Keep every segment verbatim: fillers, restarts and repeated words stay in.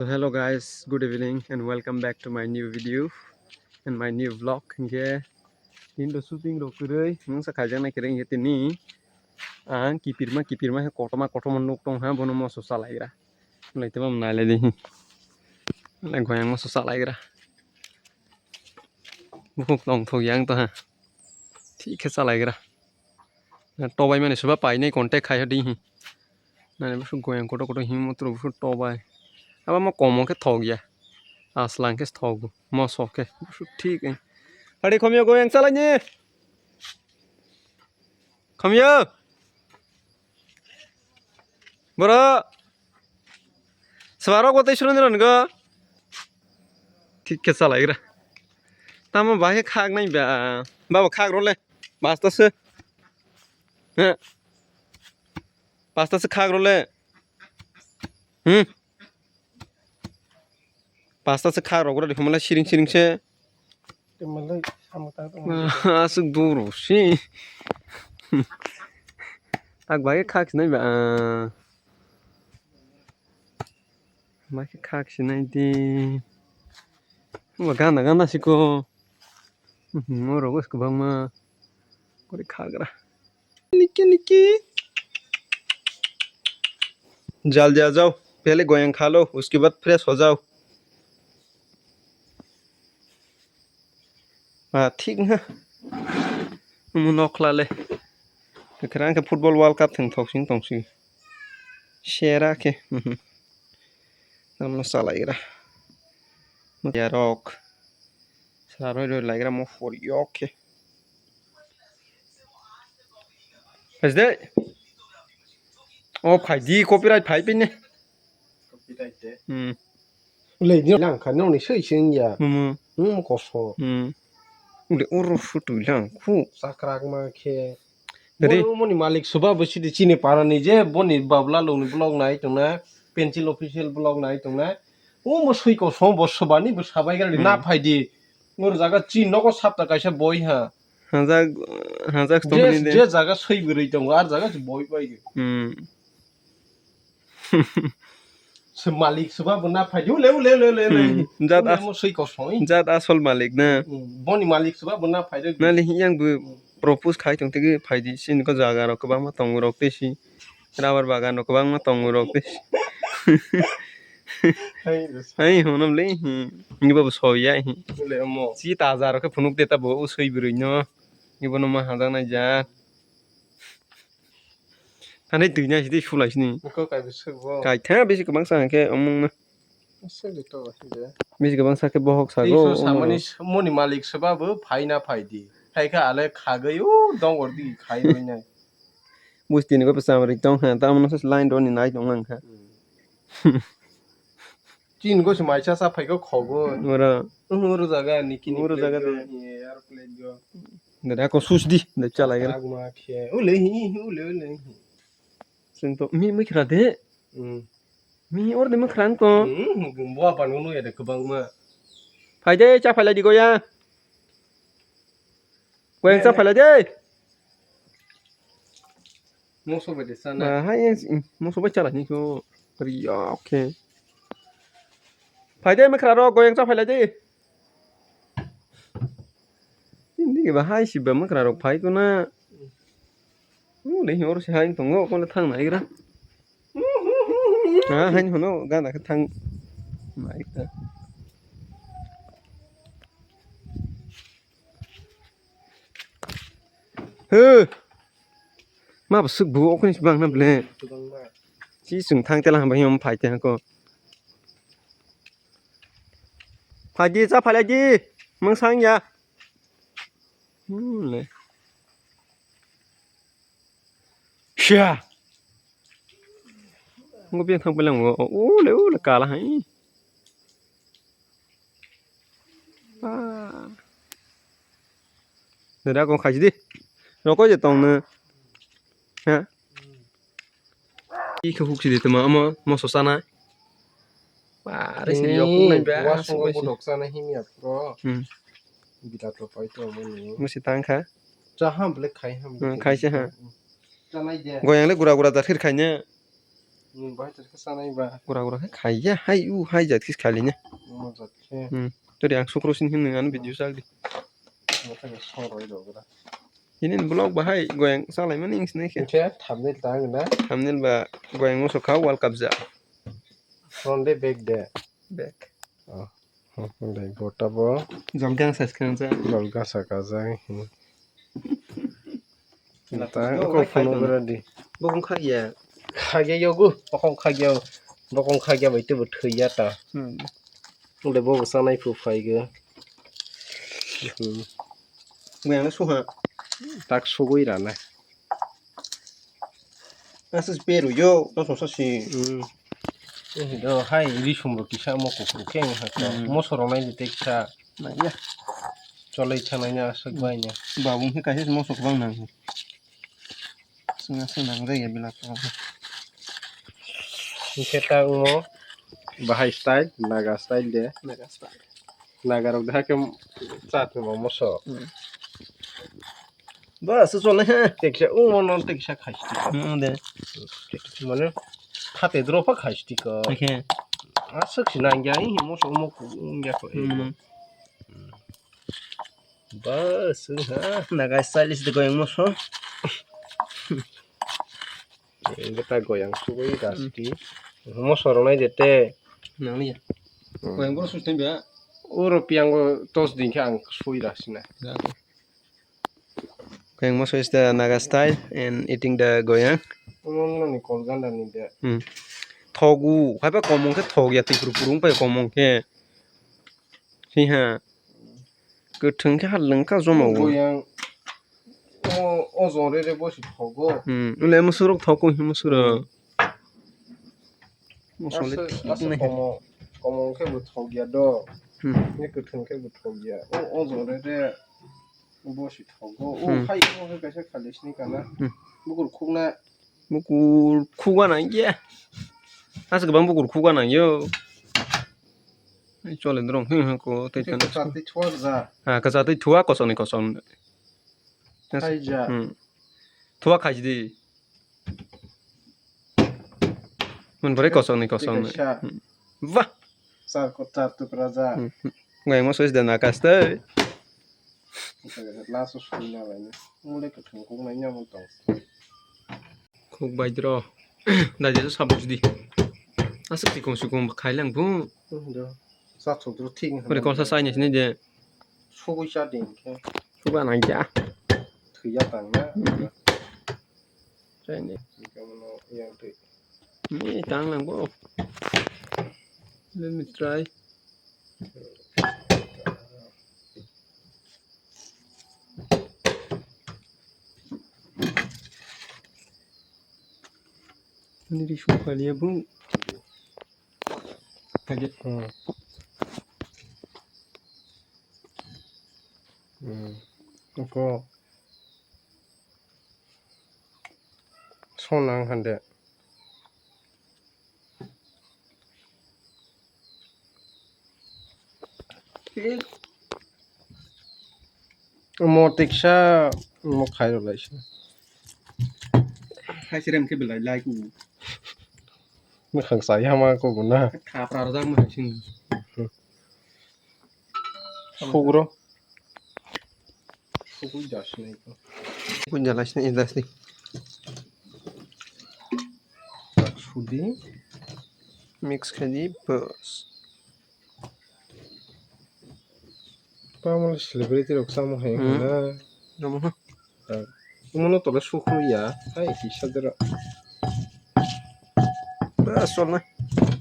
So hello guys, good evening and welcome back to my new video and my new vlog. Hinkhe tini to shooting rok kwrwi mungsa khaijaknai kwrwi hinkhe tini ang kipirma kipirma khe kotorma kotorma nuk tong ha, bono moso chalaigra. Lai tebo nailai di. Lai goyang moso chalaigra. Bukhuk tong thok yang to ha. Thik khe chalaigra. Na tobai mani soba painai contact khai hodi hi. Nani busu goyang kotor kotor himmo tro busu tobai. Aba mo komo khe thok ya. Aslang khe thok. Mo sok khe busu thik. Ari khomyo goyang chalai ni. Khomyo. Boro. Swarok bo tei sroni ron go. Thik khe chalaigra. Tamo bahai khak nai ba. Babo khak role. Basta se. He. Basta se khak role. Hmm. Basta se khak rok role humala siring siring se. Tei malai samung tang tong. Aswk duro si. Tak bai khak sinai ba. Mai khe khak sinai di. Bo gana gana siko. Moro bos kwbangma. Kori khagra. Niki niki. जल्दी आ जाओ, पहले गोयंग खा लो, उसके बाद फ्रेश हो जाओ। Ah, thik na. Omo nokla le. Kwkhwrang khe football World Cup thwng thok sing tong sing. Sera khe. Mhm. Tamo chalaigra. Yarok. Sara roi roi laigra mo for yok khe. Is de. O phai di copyright phai pini. Copyright de. Hmm. Ulai di lang kha noni soi sing ya. Hmm. Hmm koso. Hmm. Ule oro photo lang khu. Sakrak ma khe. Dadi. Bo moni malik soba bo sidi chini para ni je boni babla lung ni vlog nai tong na. Pencil official vlog nai tong na. O mo soi koso bo soba ni bo sabai gari na phai di. Ngor jaga chin nogo sapta kaisa boi ha. Hajak, hajak Je, tongmani de. Je jaga soi bwrwi tongo, ar jaga se boi pai. Hmm. Se malik soba bo na phai di, ule, ule, ule, ule, ule. Hmm. Jat Ule as-, mo soi kosoi. Jat asol malik na. Hmm. Boni malik soba bo na phai di. Nali hiyang bo Hmm. propose khai tong tigi phai di, sini ko jaga rok kwbangma tongo rok tei si. Rubber bagan rok kwbangma tongo rok tei. Hai, hai, honom le, hmm. Ngi babu soya, hmm. Ule mo. Si taja rok khe phunuk te ta bo, o soi bwrwi no. Ngi bono ma hajak nai ja. Thani twi na sidi sulai sini. Ko kai bisik bo. Kai tha bisi kwbang sa khe omong na. Sili to hide. Bisi kwbang sa khe bohok sago. Isu samani moni malik soba bo phai na phai di. Phai kha ale khagwi u dongor di khai roi nai. Busti ni go pesa ri tong ha, ta mono line roni nai tong lang kha. Hmm. Chin go se maisa sa phai go khogo. Ora. Oro jaga ni kini Oro jaga de. Airplane go. Dada ko sus di, de chalai gana. Agma khe. Ule hi, ule, ule hi. Sing to mi mi khra de. Hmm. Mi or de mi khran ko. Hmm, bo apa no no ya de kwbang ma. Phai de, cha phai lai di go ya. Ko yang cha phai lai de. Moso bai de sana. Ah, hai, yes, mm, moso bai chala ni ko. Ri, ya, okay. Phai de, makra ro, goyang cha phai lai de. Hindi ba hai si ba makra ro phai ko na. Mu le hor si hai tongo, ko na thang na igra. Ha, hai hono, ga na thang. Mai ta. He. Ma ba suk bu okni bang na ble. Kwbangma. Chi sung thang tela hamba him phai te ko. Phai di cha phai lai di. Mang sang ya. Hmm, le. Shia. Ngo biang thang pelang ngo. O le o le kala hai. Ah. Dada ko khai di. Roko je tong ne. Ha. Iko huk si de tama amo moso sana. Ba re si yok nai ba. Wasung ko dok sana himya pro. Hmm. Bidat ro pai to mani. Musi tang kha. Cha ham ble khai ham. Hmm, khai se ha. Cha nai de. Goyang le gura gura da khir khai ne. Ni bahai tor khe sanai ba. Gura gura khe khaiya, hai u, hai jat khe khailiya. Mo jat khe. Hmm. Tori ang sukro sin hin nang ano video chak di. Mo khe song roi do gura. Ini vlog bahai goyang salai mani ing sinai khe. Khe thumbnail tang na. Thumbnail ba goyang moso kha World Cup ja. Front de back de. Back. Oh. Dai bota bo. Jolgang sa skang sa. Jolgang sa ka jai. Hmm. Tang ko phone gura di. Bokong khagya. Khagya yogo. Bokong khagya. Bokong khagya bai tebo thwiya ta. Hmm. Ule bo sanai phu phai ge. Hmm. Muyang na suha. Tak sugui rana. Asa si peru yo, no sosa si. Hmm. Eh, do hai risum ro kisa mo kuphur khe ha ka. Hmm. Moso ro nai de kisa. Na ya. Cholai chanai na aswk bai na. Babung khe kaisa moso kwbang nang. Swnga swnang jaya bila ko. Hingke ta wngmo bahai style, Naga style de. Naga style. Naga rok de hakhe chat wngmo moso. Hmm. Bas, chole he. Teksa wngmo non teksa khaisti. Hmm, de. Mane, khate dro pha khaisti ko. Oke. Aswk si nangya, hi moso wngmo ku wngya ko. Hmm. Bas, ha. Naga style is the going moso. Ini ta goyang sugui rasti. Moso rwnai de te. Nangli ya. Hmm. Goyang boro sus tembia. Oro piyango tos din khe ang sui rasina. Goyang moso is the Naga style and eating the goyang. Omo nani kolganda ni de. Hmm. Thogu, haiba komong khe thog ya, tipru purung pai komong khe. Hiha. Kwthwng khe ha lwngkha joma o. Boyang o, o jore re bo si thogo. Hmm, ule musurok thogo hi musuro. Musole asa, thik asa nai. Komo, komo khe bo thogya do. Hmm. Ni kwthwng khe bo thogya. O, o jore re bo si thogo. O hmm. Phai o khe kaisa khali sini kana. Hmm. Bukur khukna. Bukur khukna nangya. Asa kwbang bukur khukna nangyo. Chole drong, hmm, hmm, ko, tei tei chano. Kwchak tei thuak ja. Ah, kwchak tei thuak kosong ni kosong. Hai ja. Hmm. Thuak khai di. Mun bore kosong ni kosong. Tei kaisa. Hmm. Wah. Char ko, char tukra ja. Hmm, hmm. Ngai mo sois da na kaste. Last o sui na lai ni. Mule kwthwng kok nai nya mo tong. Khuk bai dro. Dai de sabuk di. Aswk tikong sukong khai lang bu. Hmm, do. Sa thuk dro thik. Ore kol sa sai ni sini de. Sugui cha ding khe. Suga nang ja. Thwi ya tang na. Hmm. Sai ni. Kamono yang thwi. Ni tang lang bu. Let me try. Ini di sofa dia, Bu. Kaget. Hmm. Hmm. Ko. Sonang hande. Mo tiksa mo khairok laisa. Hai sirem khe belai lai ku. Mwkhang chai hama ko guna. Khapra rojak ma hai sing. Sugro. Sugui jasnai ko. Sugui jalasnai indasni. Sudi. Mix khaidi bas. Pamol celebrity rok samo hai hmm. Na. Jomo ha. Umono tole sukhu ya. Hai kisa dera. Bas sol na.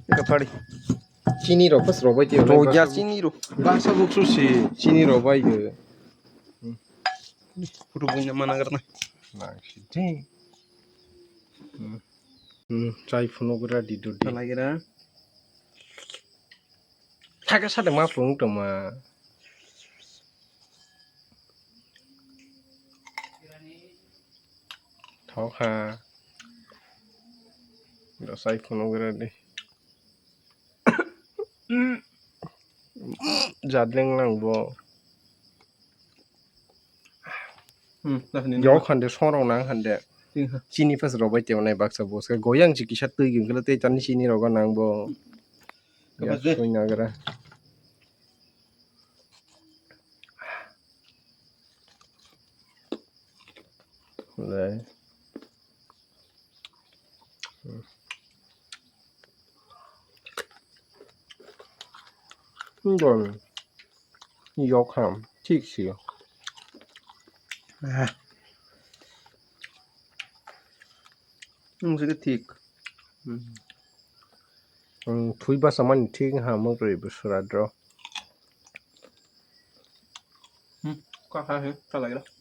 Eka pari. Chini rok bas robai tiyo. To ya chini rok. Basa buksu si chini rok bai ge. Puru buina mana garna. Nang si. Hmm. Hmm, chai phunuk gra di dudi. Pala gra. Thaka sade ma phunuk tongma. Thok ha. Do chai phunuk gra di. Jadleng lang bo. Hmm, dah ni. Yok hande sorong nang hande. Chini pas rok bai temo nai baksa bwskhe goyang si kisa twi gwn khe tei tani chini rogo nang bo. Kapas de. Soi nagra. Le. Don. Yok ham. Thik si. Ah. Ang se thik. Hmm. Ang thui basa mani thik ha mok rwi bwswra dro. Hmm. Ka ha he. Ka lagi.